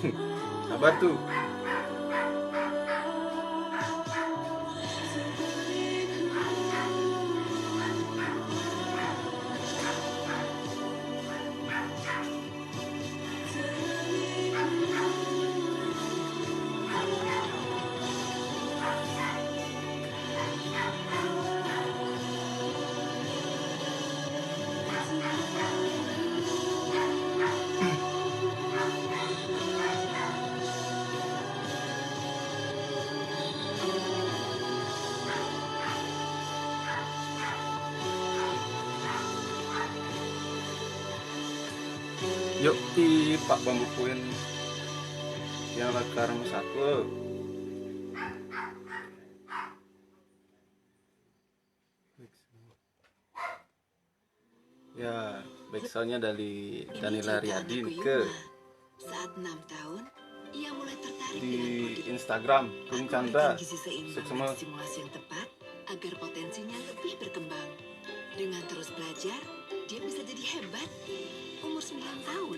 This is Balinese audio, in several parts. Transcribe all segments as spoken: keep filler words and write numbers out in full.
Sabar tuh. Yuk, i Pak Bambu Kuin yang lakar satu. Ya, backsoundnya dari Danila Riadin ke. Saat enam tahun, ia mulai tertarik di Instagram Kun Chandra Suksma. Stimulasi yang tepat agar potensinya lebih berkembang. Dengan terus belajar, dia bisa jadi hebat. Umur sembilan tahun,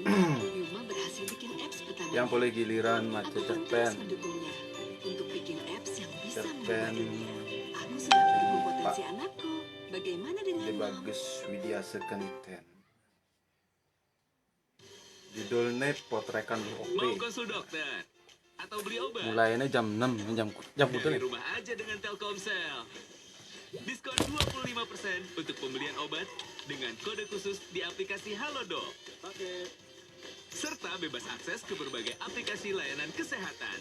Yuma berhasil bikin apps pertama. Yang boleh giliran maca cerpen. Untuk bikin apps yang bisa mengubah dunia. Aku sudah bertemu potensi anakku. Bagaimana dengan Bagus Widya Sekeniten. Judulnya Potrekan Lu Ope. Mau konsul dokter atau beli obat? Mulainya jam enam, jam jam kudu nih. Rumah aja dengan Telkomsel. Diskon dua puluh lima persen untuk pembelian obat dengan kode khusus di aplikasi Halodoc. Serta bebas akses ke berbagai aplikasi layanan kesehatan.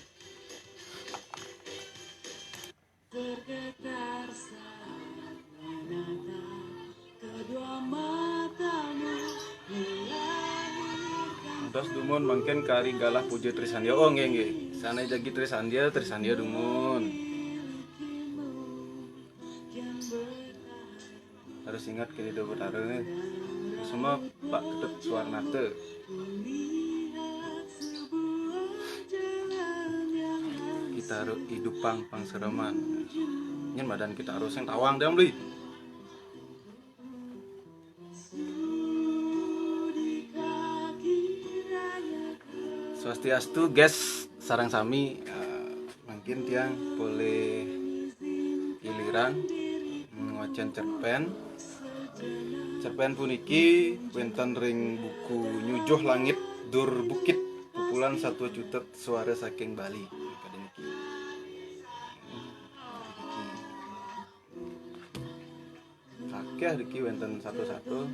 Tergetar saat menatap kedua matamu melahirkan. Terus dumun mangkin kari galah puja Trisandia. Oh, nggih, nggih. Sana jagi Trisandia, Trisandia dumun. Harus ingat ke Ida Betara nih. Semua Pak Ketut Suarnata. Kita harus hidup pang pangsereman. Nyen badan kita harus yang tawang dia beli. Swastiastu, guys, sareng sami. Eh, mangkin tiang boleh giliran ngwacen cerpen. Cerpen puniki wenten ring buku Nyujuh Langit Dur Bukit, kumpulan Satwa Cutet Suara Saking Bali. Kadang niki. Akeh niki wenten satu-satu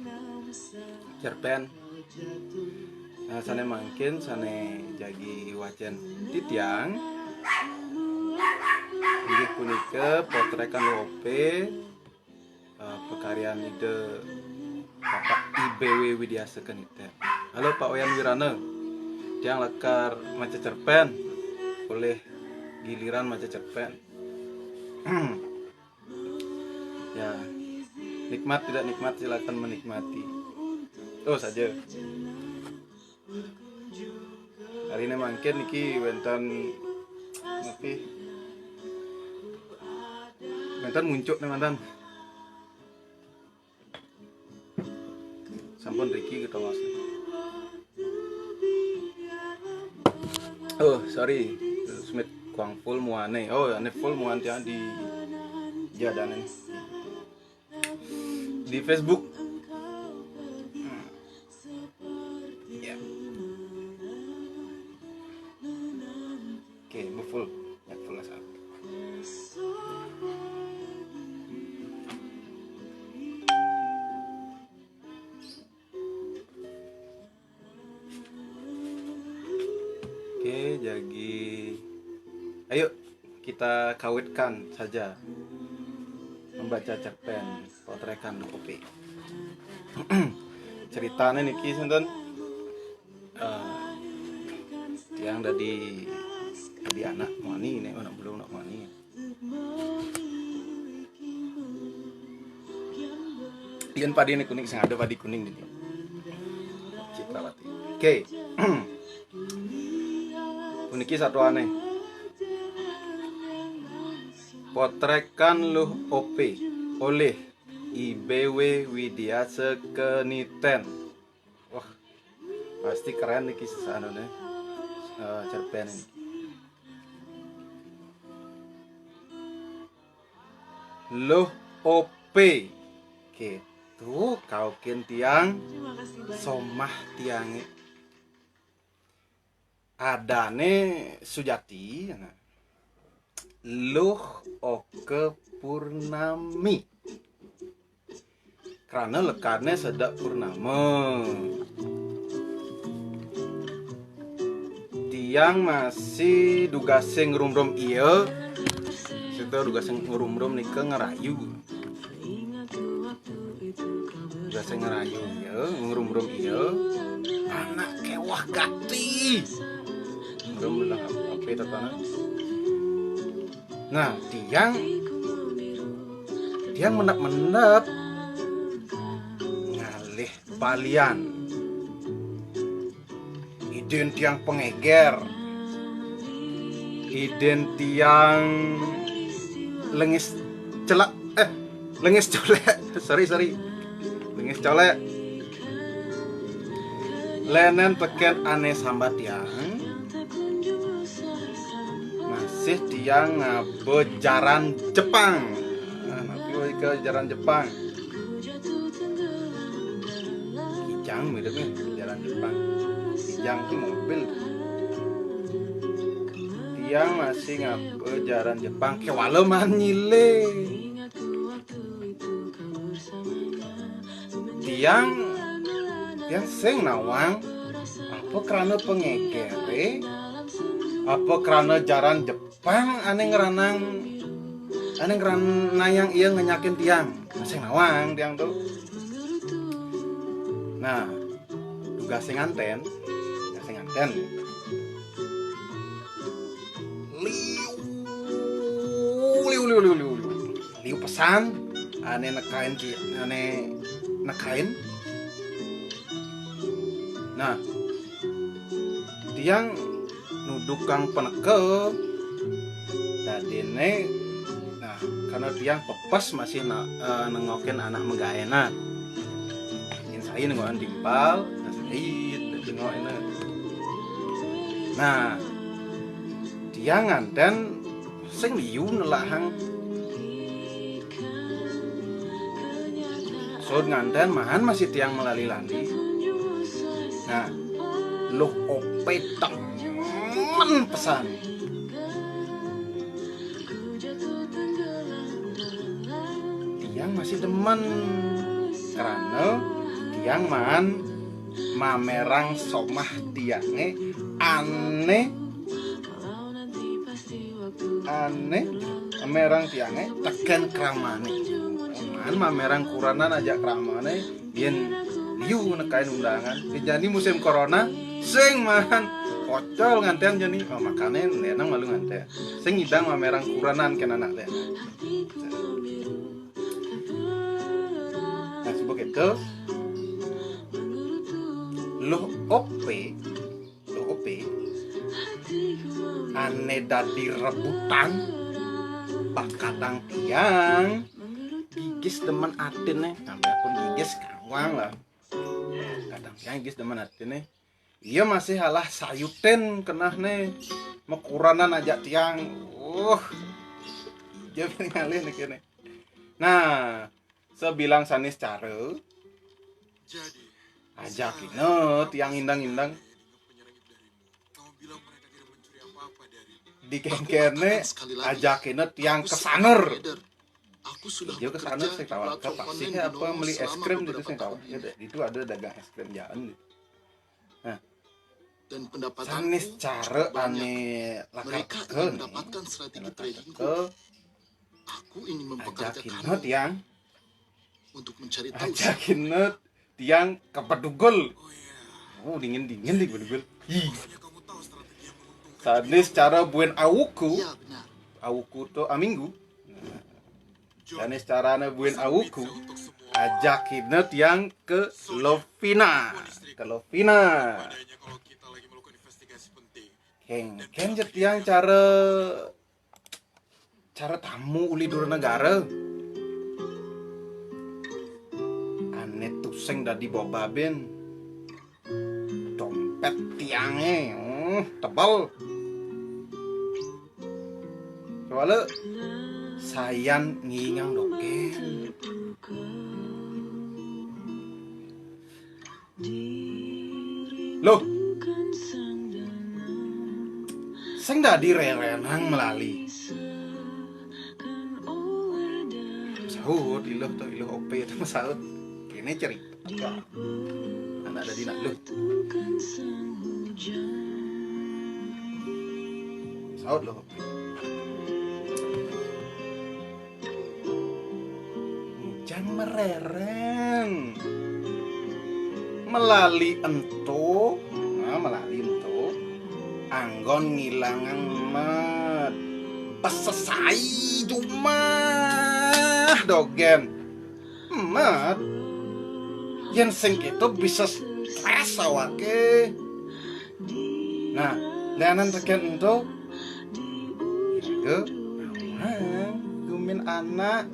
cerpen. Nah, sane mangkin sane jagi wacen titiang inggih punika Potrekan Lope, eh, pekaryan Ida Bapak I B W Widiasa Keniten. Halo Pak Wayan Wirana. Tiang lakar maca cerpen. Boleh giliran maca cerpen. Ya, nikmat tidak nikmat, silakan menikmati. Oh, saja. Hari ini mangkin niki wenten, tapi wenten muncuk nih mantan. Sampun Ricky ketongos. Oh, sorry. Smith kuang full muane. Oh, ane full muan tiang di jadane. Di Facebook. Hmm. Ya. Oke, bu full. Ya, full asal. Oke, jagi. Ayo, kita kawitkan saja membaca cerpen Potrekan Kopi. Ceritanya niki sinten? Eh, yang dari dari anak mani nih, anak belum anak mani. Yen padi ini kuning, sing ada padi kuning ini. Ciprawati. Oke. Puniki satuane. Potrekan Luh Ope oleh I B W Widiasa Keniten. Wah, pasti keren niki sesanone. eh, cerpen ini. Luh Ope. Gitu kaukin tiang. Terima kasih banyak. Somah tiange. Adane sujati, nah. Luh Oke Purnami. Krana lekadne sedek purnama. Tiang masih dugase ngrumrum ia. Sita dugase ngrumrum nika ngerayu. Dugase ngerayu ia, ngrumrum ia. Anak kewah gati. Ngrum lah apa tetana. Nah, tiang tiang mendap-mendap ngalih balian. Idin tiang pengeger. Idin tiang lengis celak, eh, lengis colek. Sorry, sorry. Lengis colek. Lenen teken ane sambat tiang. Masih tiang ngaba jaran Jepang. Nah, napi wai ka jaran Jepang? Kijang mirip nih, jaran Jepang. Kijang ki mobil. Tiang masih ngaba jaran Jepang, kewala man nyile. Tiang, tiang sing nawang, apa krana pangegere, apa krana jaran Jepang ane ngranang, ane ngranayang ia ngenyakin tiang. Sing nawang tiang tu. Nah, tugas sing nganten, tugas sing nganten. Liu, liu, liu, liu, liu, liu. Liu pesan, ane nekain ki, ane nekain. Nah, tiang nudukang peneka, dadine, nah, karena tiang pepes masih na, eh, nengokin anak magaenan. Yen sai nengokin timpal, nah, sai nengokin. Nah, tiang nganten sing liu nelahang. Sud nganten maan masih tiang melali-lali. Nah, Luh Ope demen pesan. Tiang masih demen karena tiang maan mamerang somah tiange ane ane mamerang tiange teken kramane. Maan mamerang kurenan ajak kramane yen liu nekain undangan. Jani musim corona sing maan kocol nganten jani. Oh, makane nenang malu nganten. Sing ngidang mamerang kurenan ken anak le. Nah, sebab itu Luh Ope, Luh Ope ane dadi rebutan bakadang tiang. Gigis demen atine, nambah pun gigis kawang lah. Kadang tiang gigis demen atine. Iya masih alah sayutin kenah ne makurenan ajak tiang. Uh, dia ngalih nih kene. Nah, sebilang sanis cara ajakina tiang indang-indang. Di kengkene ajakina tiang kesaner. Iya kesaner sing tawar. Ke pasti apa meli es krim itu sing tawar. Ya, itu ada dagang es krim jalan gitu. Nah, dan pendapatan sanis cara ane lakar teka nih. Mendapatkan strategi trading. Aku ingin mempekerjakan tiang untuk mencari tahu. Ajakina tiang ke Bedugul. Oh, dingin-dingin di Bedugul. Ih. Sanis cara buin awuku. Iya, benar. Awuku to aminggu. Sanis carane buin awuku. Ajakina tiang ke Lovina. Ke Lovina. Keng, ken je tiang cara cara tamu uli dura negara. Ane tusing dadi bobaben. Dompet tiange. Hmm. tebel. Soalnya sayan ngiingang dogén. Loh, sing dadi rérénang melali. Saut Iluh to, Iluh Ope to saut. Kéné cerita. Anak dadi nak Luh. Saut Luh Ope. Ujang meréréng. Melali ento, nah, melali ento. Anggon ngilangang mét. Pesesai jumah dogén. Mét. Yén sing kéto bisa strés awaké. Nah, lénan tekén ento. Iraga, amang, gumin anak.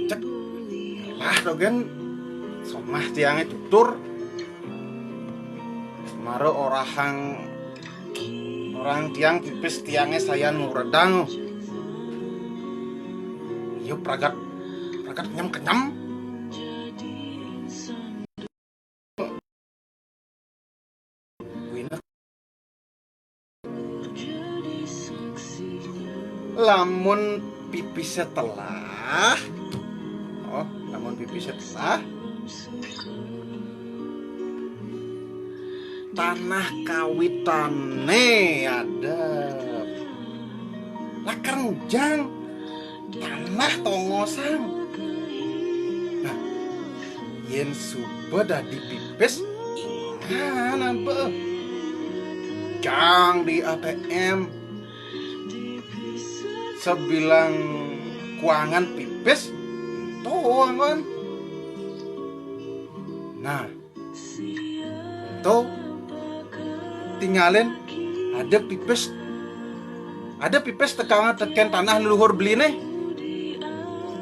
Cék, lah dogén, somah tiangé tutur. Mara orahang, orahang tiang pipis tiangé sayan nguredang. Iya pragat, pragat kenyem-kenyem. Lamun pipisé telah, oh, lamun pipisé telah, tanah kawitané adep. Lakar ngujang, tanah tongosang. Nah, yén suba dadi pipis, ingan apa? Jang di A T M. Sabilang kuangan pipis, to anggon. Nah, to, tingalin, ada pipis, ada pipis tekang tekén tanah leluhur beliné.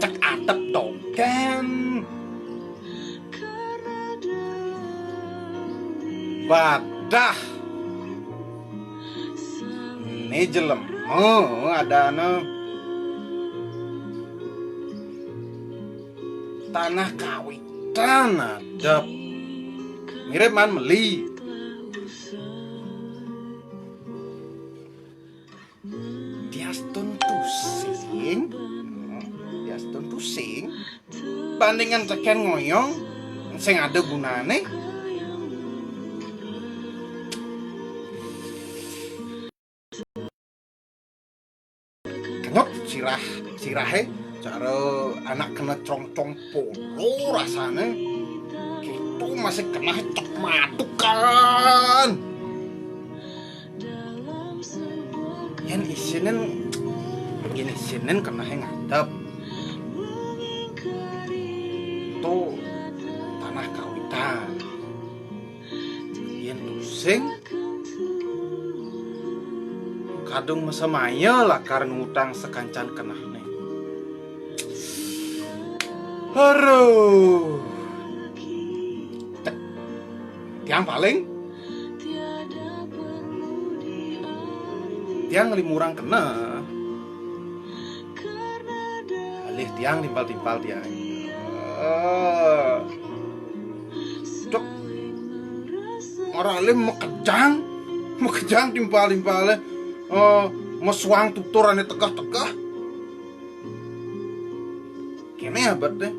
Cék adep dogén. Badah. Né jelema adané tanah kawitan adep. Mirip man meli. Diastun pusing. Hmm, diastun pusing. Bandingan tekén ngoyong sing ada gunané. Kenyot sirah, sirahé cara anak kena crongcong polo rasané. Gitu masih kena cek madukan. Yén isinin, yén isinin kenahé ngadep. To tanah kawitan. Yén tusing, kadung masamaya lakar ngutang sakancan kenahné. Aduh. Cék. Tiang paling. Tiang nglimurang kena. Alih tiang timpal-timpal tiang. Eh. Cék. Ora alih makejang. Makejang timpal-timpalé. Eh, masuang tutur ané tegah-tegah. Kéné abet deh.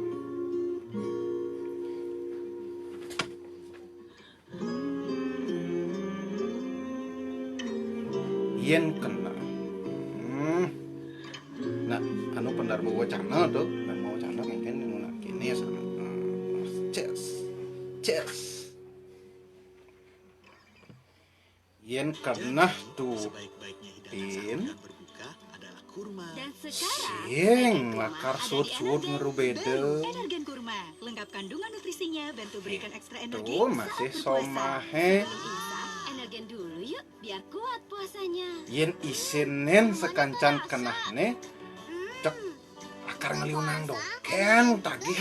Yén kena. Hmm. Nah, anu pendarma wacana to, pendarma wacana kéngkén nguna kéné sama. Hmm. Ces. Ces. Yén kenah tutin, Sebaik-baiknya hidangan Tin, saat bulan berbuka adalah kurma. Dan sekarang, sing kurma lakar ada di suud-suud Energen. ngerubeda. Beli Energen Kurma, lengkap kandungan nutrisinya, bantu berikan ekstra energi Tuh, masih saat berpuasa. somahe. Sebelum imsak, Energen dulu yuk, biar kuat puasanya. Yén isinin sakancan kenahné, cék lakar ngeliunang dogén tagih.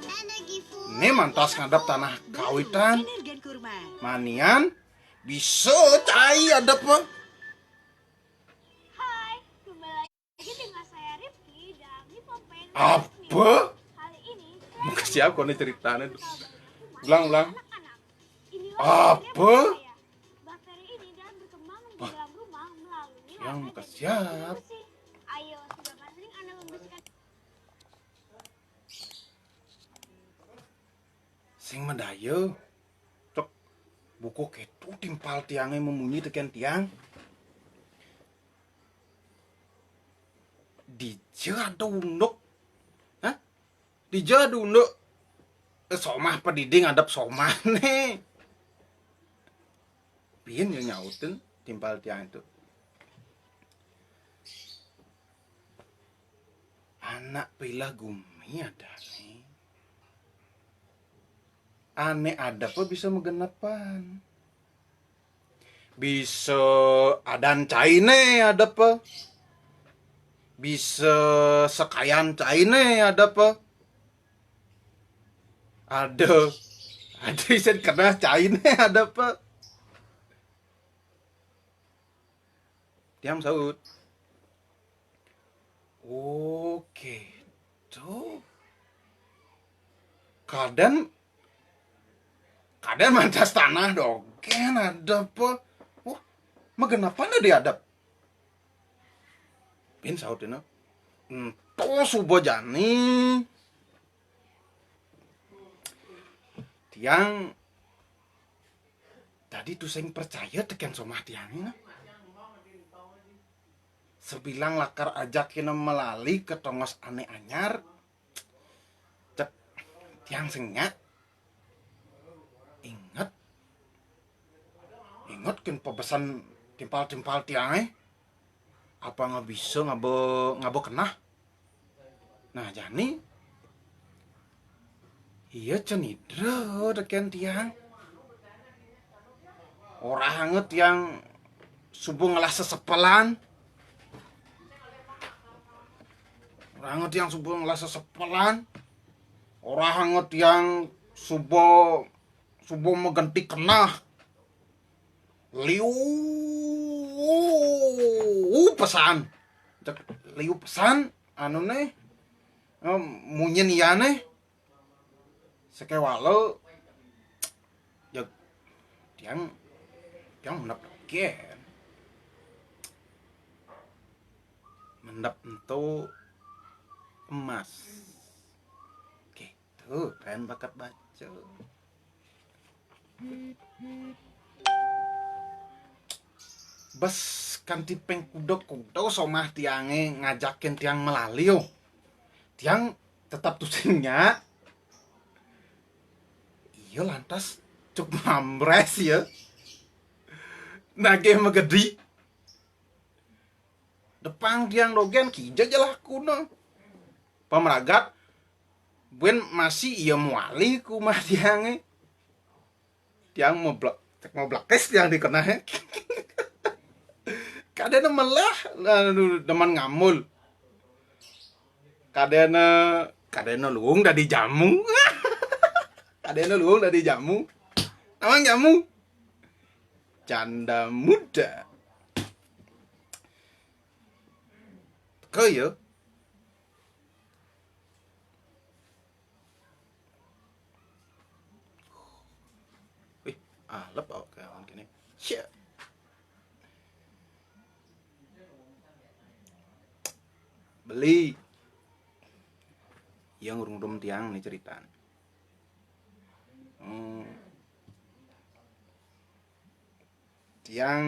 Energi Ini mantas ngadep tanah kawitan. Manian bisa cai adep mah. Hai, kembali lagi dengan saya Rifki dalam Hip Hop Peng. Apa? Kali ini saya akan siap kok ini ceritanya. Ulang, ulang. Anak-anak. Inilah apa? Bakteri ini dapat berkembang di dalam rumah melalui yang lantai dan siap. Ayo, sudah panas nih, Anda membersihkan. Sing madaya. Cek, buku ketu timpal tiangnya memunyi tekén tiang. Dija ada unduk. Hah? Dija ada unduk. Eh, somah padidi ngadep somah nih. Pian ya nyautin timpal tiang itu. Anak pilah gumi ada nih. Ané adep bisa magenepan. Bisa adan cainé adep. Bisa sakayan cainé adep. Ada. Ada isin kena cainé adep. Tiang saut. Oké, tuh. Kadén, kadén mantas tanah dogén adep. Wah, magenepan di adep. Pian saut dina. Ento suba jani. Tiang tadi tuh sing percaya tekén somah tiangé, nah. Sabilang lakar ajakin malali ka tongos ané anyar. Cek tiang sing nya. Inget. Inget kén pabesan timpal-timpal tiangé. Apa nggak bisa ngaba, ngaba kenah? Nah, jani. Iya, cenidra tekén tiang. Orahanga tiang suba ngelah sesepelan. Orahanga tiang suba ngelah sesepelan. Orahanga tiang suba, suba magenti kenah. Liu pesan. Cek liu pesan, anu nih, em, munyin iya nih. Sakéwala, jeg, tiang, tiang mendep dogén. Mendep ento emas. Oké, tuh, kalian bakat baca. Bes kanti pengkuda-kuda somah tiangé ngajakin tiang malali, oh. Tiang tetap tusing nya. Iya lantas cuk mambres ya. Nagih magedi. Depang tiang dogén kija jelah kuna. Pamragat buen masih iya muali ku mah tiangé. Tiang mau blek, cek mau blekis tiang dikenah. Kadéna melah, anu, demen ngamul. Kadéna, kadéna luung dadi jamu. Kadéna luung dadi jamu. Nawang jamu. Janda muda. Teka ya. Wih, alep awak kawan kene. Sia. Beli. Yang urung tiang nih ceritaan. Hmm. Tiang,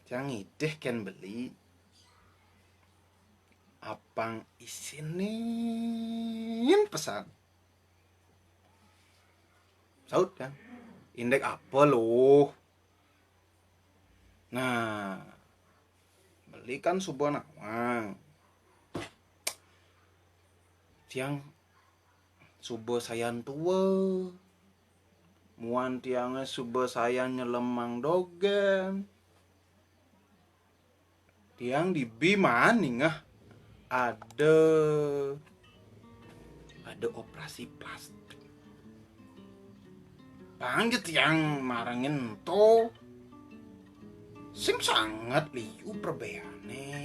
tiang ngidih kén beli. Apang isinin pesan. Saut kan. Indék apa loh? Nah, beli kan suba nawang. Tiang suba sayan tua. Muan tiangé suba sayan nyelemang dogén. Tiang dibi maan ningeh ada, ada Ada operasi plastik. Pang ja tiang marengin ento. Sing sanget liu prabéané.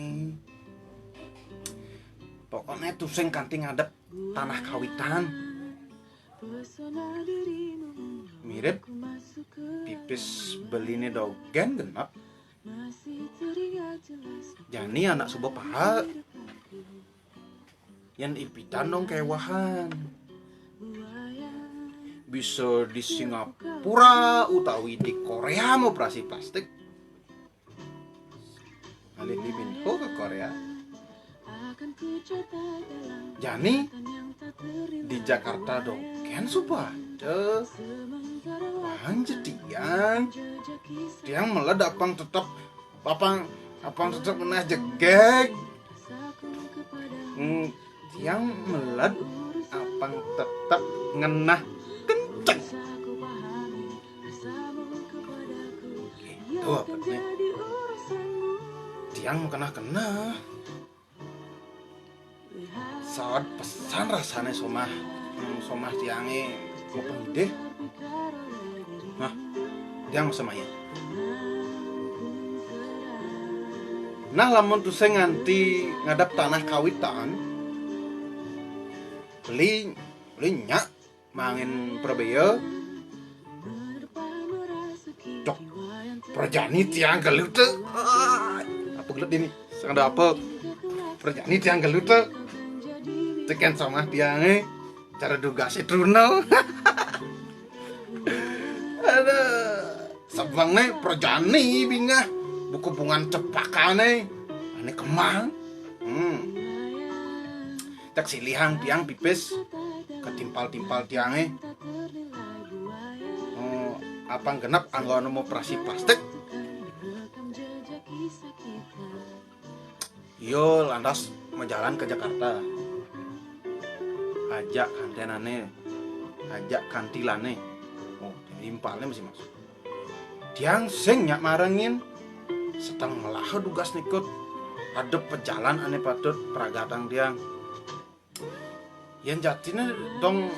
Pokokné tusing kanti ngadep tanah kawitan. Mirip pipis beliné dogén genep. Jani anak suba paha. Yén ipitan dong kéwahan. Bisa di Singapura utawi di Koréa ngoperasi plastik. Alih Lee Min Ho ka Koréa. Jani di Jakarta dogén suba ada. Pang ja tiang. Tiang meled apang tetep, apang, apang tetep ngenah jegég. Hmm, tiang meled apang tetep ngenah kenceng. Gitu apa nih? Tiang mau kenah-kenah. Sawat pesan rasané somah. Hmm, somah tiangé mau pengidih. Nah, tiang mau semaya. Nah, lamun tusing nganti ngadep tanah kawitan, beli, beli nyak mangin prabéa. Cok, prajani tiang gelut téh. Ah, apa gelut ini? Sing ada apa? Prajani tiang gelut téh. Tekén somah tiangé. Cara dugasé truna. Aduh. Sebengné prajani bingah. Buku bungan cepakané. Ané kemang. Hmm. Cék silihang tiang pipis. Ketimpal-timpal tiangé. Oh, apang genep anggon mau operasi plastik. Iya, lantas majalan ka Jakarta. Ajak kantenané, ajak kantilané. Oh, timpalné masih masuk. Tiang sing nyak marengin. Seteng melaha dugas nikut. Ada pejalan ané patut pragatang tiang. Yén jatiné dong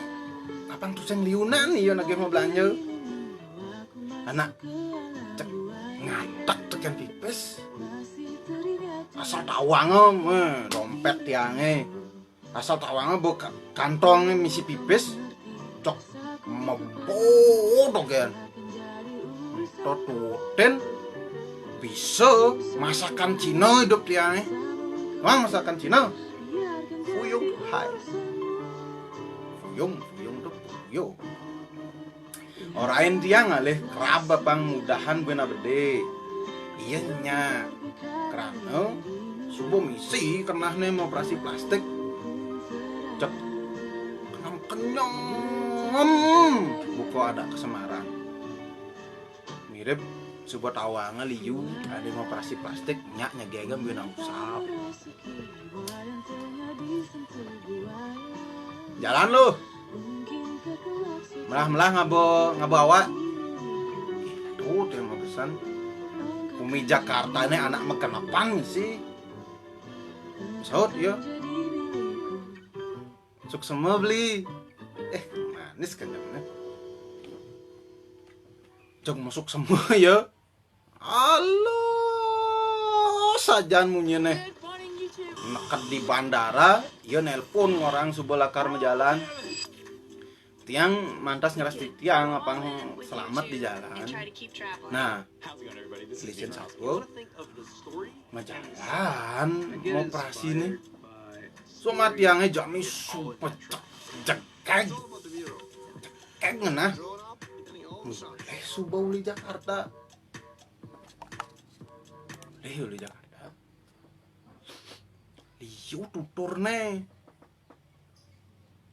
apang tusing liunan ya nagih mau belanja. Anak cék ngatek tekén pipis. Asal tawang, eh, dompét tiangé. Asal tawang, eh, bo ka-, kantongé misi pipis. Cok mebo dogén. Tutin bisa masakan Cina hidup tiangé. Wah, masakan Cina. Fuyung hai. Fuyung, fuyung tuh fuyung. Orain tiang alih kerab apang mudahan buin abedé. Iya nya. Kerana suba misi kenahné mau operasi plastik. Cék kenam kenyem. Buka ada kesemaran. Mirip suba tawanga liu, ada mau operasi plastik, nyak nyegegem buin usap. Jalan lu. Melah-melah ngaba, ngaba awak. Itu tuh yang mau pesan. Umi Jakarta ini anak makenepan sih. Saut ya. Suksema beli. Eh, manis kenyemnya. Jog masuk semua ya. Halo, sajan munyiné. Neked di bandara, ya nelpon orang suba lakar majalan. Tiang mantas ngeras di tiang apang selamat di jalan. Nah, lisin saku majalan ngoperasi nih. Soma tiangnya jami sumpah jegeg. Jegeg ngenah. Eh, suba uli Jakarta. Eh, uli Jakarta. Liu tuturné.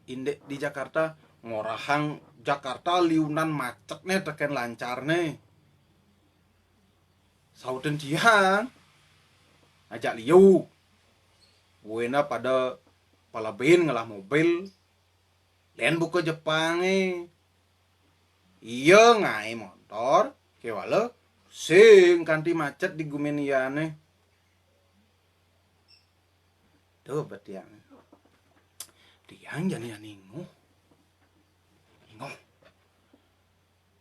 Indik di Jakarta ngorahang Jakarta liunan macetné tekén lancarné. Sautin tiang. Ajak liu. Buina pada palebin ngelah mobil. Lén buka Jepangé. Iya ngaé montor, kéwala sing kanti macet di gumin iyané. Tuh betiang. Tiang jani aninguh. Inguh.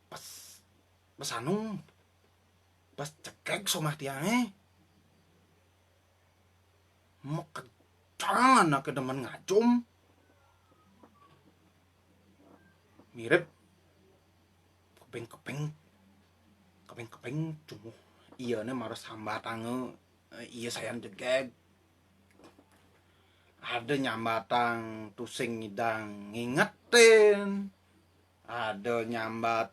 Pas, pas anu, pas cekek somah tiangé. Makejang anaké demen ngajum. Mirip keping-keping, keping-keping cumuh. Iyané mara sambatang, eh, iya sayan jegég. Ada nyambatang tusing ngidang ngingetin. Ada nyambatang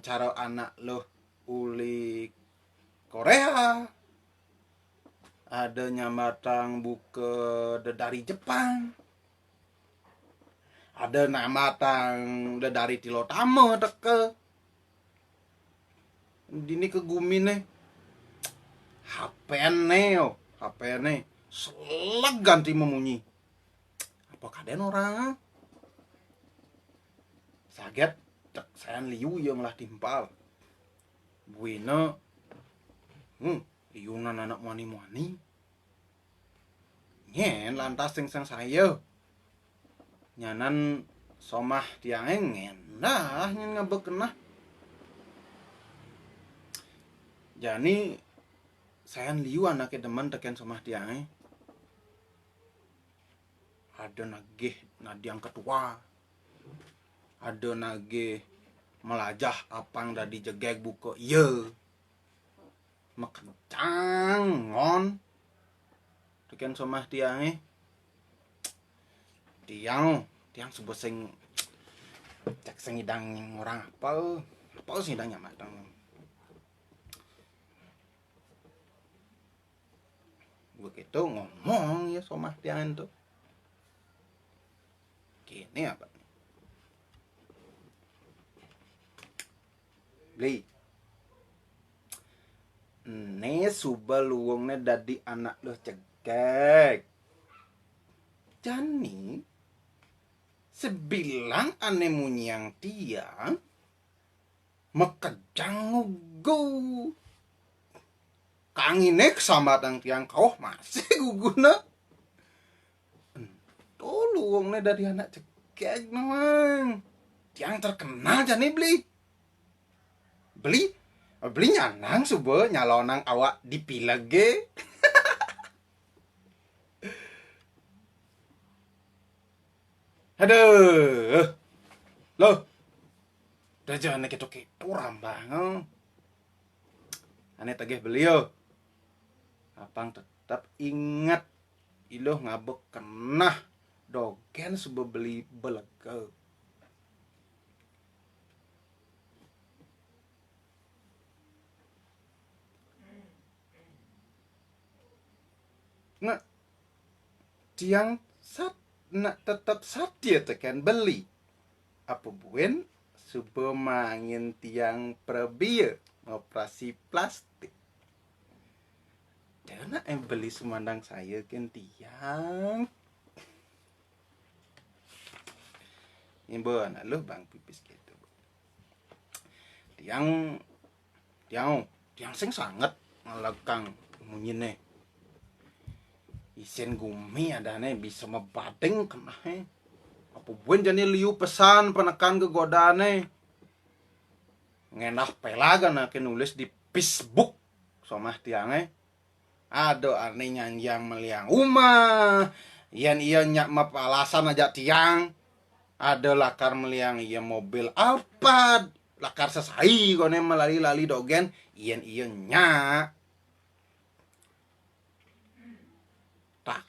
cara anak luh uli Koréa. Ada nyambatang buka dedari Jepang. Ada nyambatang dedari Tilotama teka. Dini ka guminé. H P-né, oh, H P-né seleg ganti memunyi. Apa kadén orang? Saget cék sayan liu ia ngelah timpal. Buina, hmm, liunan anak muani-muani. Nyén lantas sing sangsaya. Nyanan somah tiangé ngendah nyén ngabek kenah. Jani sayan liu anaké demen tekén somah tiangé. Ada nagih nadi yang ketua. Ada nagih melajah apang dadi jegég buka iya. Makejang ngon. Tekén somah tiangé. Tiang, tiang suba sing cék sing ngidang orang apa? Apa sing ngidang nyambatang? Begitu ngomong ya somah tiangé to. Kéné apa nih? Beli. Né suba luungné dadi anak luh cegeg. Jani sebilang ané munyiang tiang, makejang ngugu. Kanginé kasambatang tiang kauh masih guguna. Ento luungné dadi anak cegeg nawang. Tiang terkenal jani beli. Beli, beli nyanang suba nyalonang awak di pilegé. Aduh. Loh. Dah jangan kéto-kéto rambang. Ané tegeh beliau. Apang tetep inget iluh ngabek kenah dogén suba beli belega. Nah, tiang sat, nak tetep satia tekén beli. Apa buin suba mangin tiang prabia ngoperasi plastik. Dana em beli sumandang saya kén tiang. Imba anak luh bang pipis gitu. Tiang, tiang, tiang sing sanget ngelekang munyiné. Isin gumi adané bisa mabading kenahé. Apa buin jani liu pesan panekan gegodané. Ngenah pelag anaké nulis di Facebook somah tiangé. Ada ané nyanjang meliang umah, yén ia nyak mapalasan ajak tiang. Ada lakar meliang ia mobil Alphard, lakar sesai koné malali-lali dogén, yén ia nyak. Tak,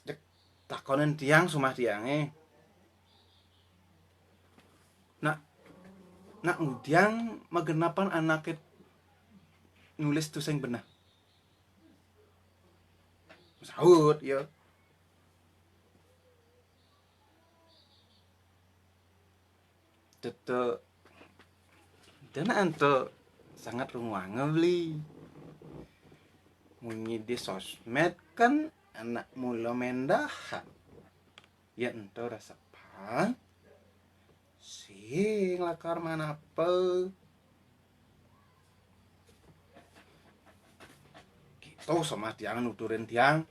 cék takonin tiang somah tiangé. Nak, nak ngudiang magenapan anaké nulis tusing beneh. Saut, ya. Tete, dana ento sangat runguanga beli. Munyi di sosmed kan anak mula mendahan. Ya ento resepang. Sing lakar manapa? Gitu somah tiang nuturin tiang.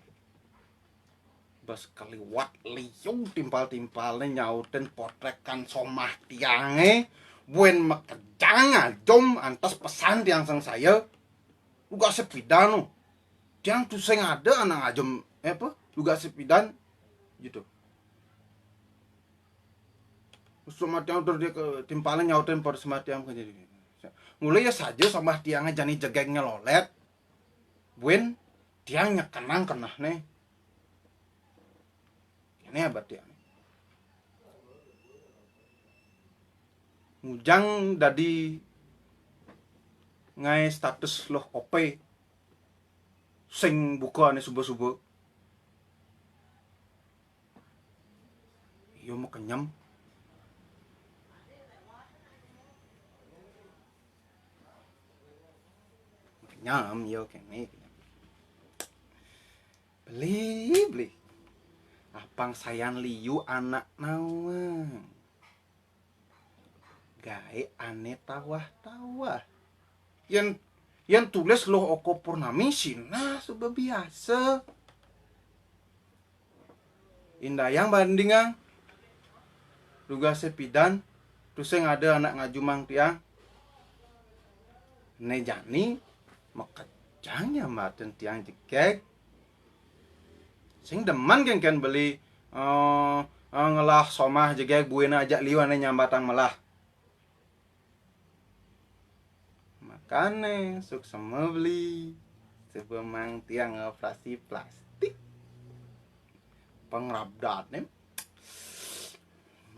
Terus kaliwat liu timpal-timpalné nyautin potrékan somah tiangé, buin makejang ajum antos pesan tiang sangsaya. Dugasé pidan, tiang tusing ada anak ngajum, eh, apa? Dugasé pidan gitu. Somah tiang terus dia ke timpalné nyautin pada somah tiang. Mulai ya saja somah tiangé jani jegég nyelolét. Buin tiang nyekenang kenehné. Ini abad tiang. Ngujang dadi ngaé status loh O P. Sing buka ané suba-suba. Iya makenyem. Makenyem, iya kéné. Beli, beli. Apang sayan liu anak nawang. Gaé ané tawah-tawah. Yén, yén tulis loh Oko Purnami sinah suba biasa. Indayang bandingang. Dugasé pidan, tusing ada anak ngajumang tiang. Né jani, makejang nyambatin tiang jegég. Sing demen kénkén beli, eh, eh, ngelah somah jegég buina ajak liu ané nyambatang melah. Makané, suksema beli. Coba mang tiang operasi plastik. Pangrabdatné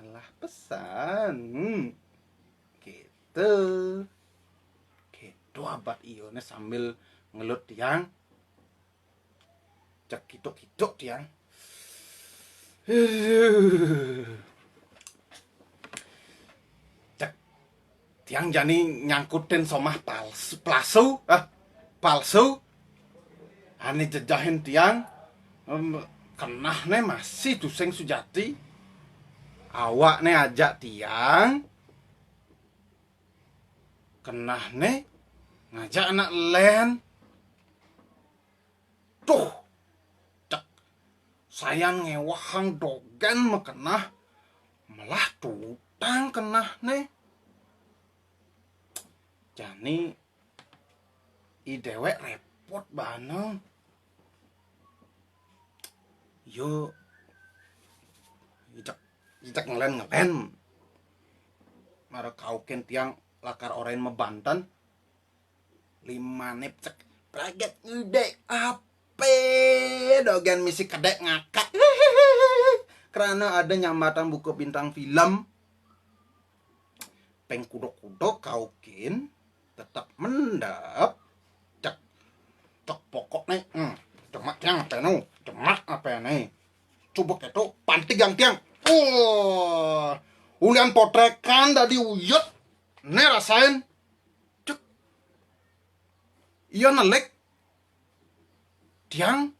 melah pesan. Hmm. Gitu. Gitu abad iyoné sambil ngelut tiang. Cek kiduk-kiduk tiang. Cek tiang jani nyangkutin somah palsu, palsu, ah, palsu. Ané jejahin tiang, em, kenehné masih tusing sujati. Awakné ajak tiang, kenehné ngajak anak lén. Tuh, cek sayan ngéwahang dogén makeneh, melah tutang kenehné. Jani i déwék répot baana. Yo, ijek, ijek ngelén-ngelén. Mara kaukin tiang lakar orahin mabanten. Limané cek pragat ngidé apé dogén misi kedék ngakak. Krana ada nyambatang buka bintang film. Pengkuda-kuda kaukin tetep mendep. Cek, cek pokokné, hmm, demak tiang apéné, demak apéné. Coba kéto, pantigang tiang. Wah, ulian potrékan dadi uyut. Né rasain. Cek. Iya nelik. Tiang,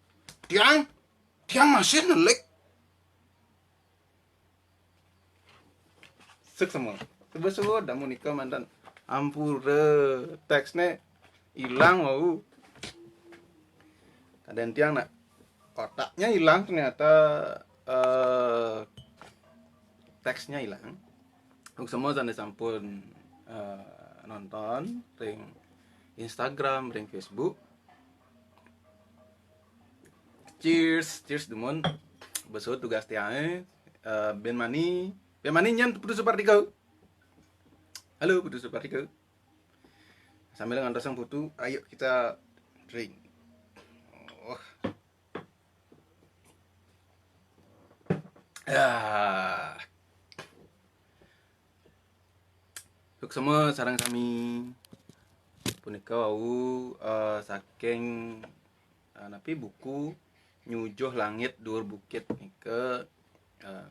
tiang, tiang masih nelik. Suksema. Suba-suba damu nika manten. Ampura, téksné ilang wau. Kadén tiang nak kotaknya hilang ternyata, eh, téksnya hilang. Suksema sané sampun, eh, nonton ring Instagram, ring Facebook. Cheers, cheers dumun. Besut tugas tiangé, eh, Ben Mani. Ben Mani nyén Putu Supartika. Halo Putu Supartika. Sambil ngantosang Putu, ayo kita drink. Oh. Ya. Suksema sareng sami. Punika wau, eh, saking, eh, napi buku Nyujuh Langit Duur Bukit nika, eh,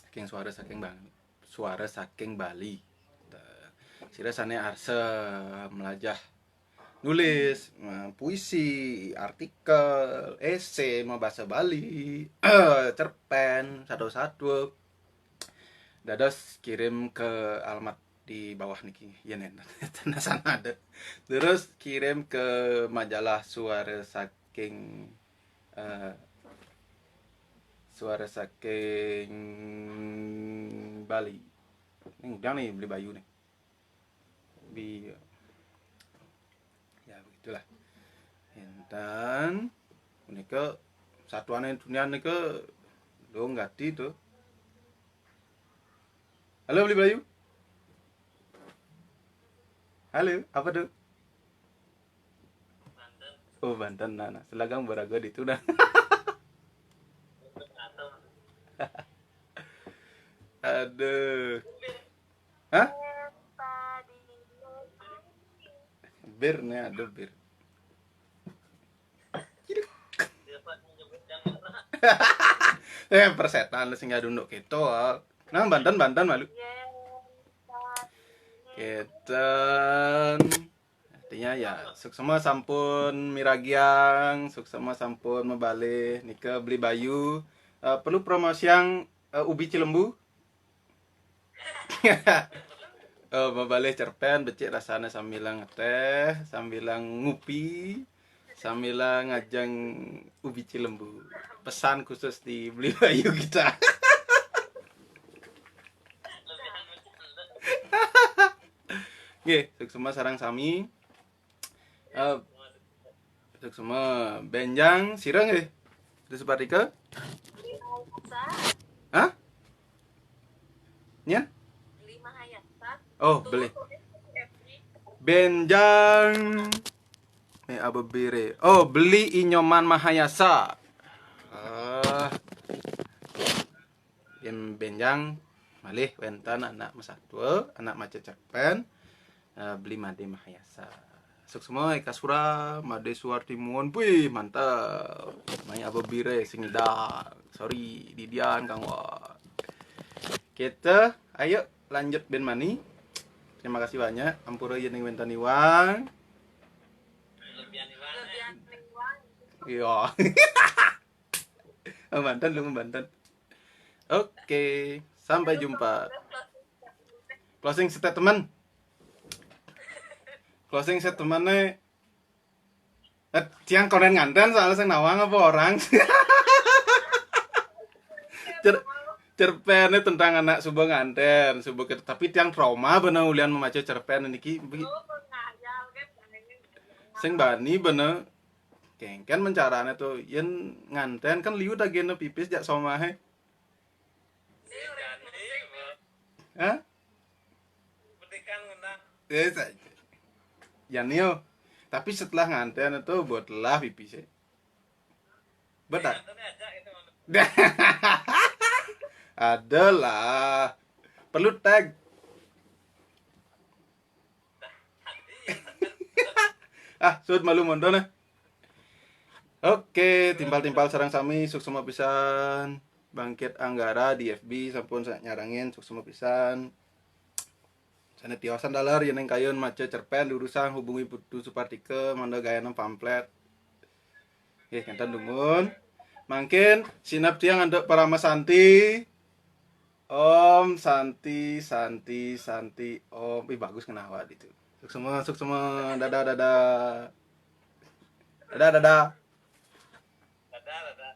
saking suara saking Bang-, suara saking Bali. Sira sané arsa melajah nulis, eh, puisi, artikel, esé, mabasa Bali, cerpén, satua-satua. Dados kirim ke alamat di bawah niki, yén énten. Énten sana ada. Terus kirim ke majalah Suara Saking, eh, Suara saking Bali. Ini ngundang nih Beli Bayu nih. Bi-, ya begitulah. Enten, menika satuan dunia nika dong ganti tuh. Halo, Beli Bayu. Halo, apa tuh? Oh, Banten, nah, nah. Selagang baraga di itu dah. Aduh. Hah? Bir nih, aduh, bir. Ciduk. Eh, persetan lu sing nggak dunduk gitu. Nah, Banten, Banten malu. Keten. Artinya ya, suksma sampun miragiang, suksma sampun mabalih nika Beli Bayu. Eh, perlu promosiang, eh, ubi cilembu. Eh, mabalih cerpen becik rasane sambil ngeteh, sambil ngupi, sambil ngajeng ubi cilembu. Pesan khusus di Beli Bayu kita. Nggih, suksma sareng sami. Eh, suksma benjang sira nggih. Terus Pak Rika? Hah? Nyen? Oh, beli. Benjang. Eh, abebire. Oh, beli Inyoman Mahayasa. Ah. Yen benjang malih wenten anak masatua, anak maca cerpen, eh, Beli Made Mahayasa. Suksma Eka Sura, Made Suwarti Muon, wih, mantep. Mai abebire sing idang. Sorry, didian Kang Won. Kita, ayo lanjut ben mani. Terima kasih banyak. Ampura yen wenten iwang. Iya. Banten lu, Banten. Oke, sampai jumpa. Closing statement. Closing statement nih. Eh, tiang konen nganten soalnya sing nawang apa orang? Cer cerpennya tentang anak suba nganten, suba ke, tapi tiang trauma bener ulian memaca cerpen niki. Bi- Sing bani bener. Kengken mencarane tuh, yen nganten kan liu dagene pipis jak somahe. Hah? Ya, sa- ya nio. Tapi setelah nganten itu buat lah pipis ya. Betul. Adalah. Perlu tag. Ah, sud malu mondo nah. Oke, timpal-timpal sareng sami, suksma pisan. Bangkit Anggara di F B sampun sa- nyarengin, suksma pisan. Sana tiosan dalar yen ing kayun maca cerpen durusang hubungi Putu Supartika mangda gayanan pamflet. Nggih, ngenten dumun. Mangkin sinep tiang antuk Parama Santi. Om Santi, Santi, Santi, Om. Ih, bagus kena awak itu. Suksma, suksma. Dadah, dadah. Dadah, dadah. Dadah, dadah.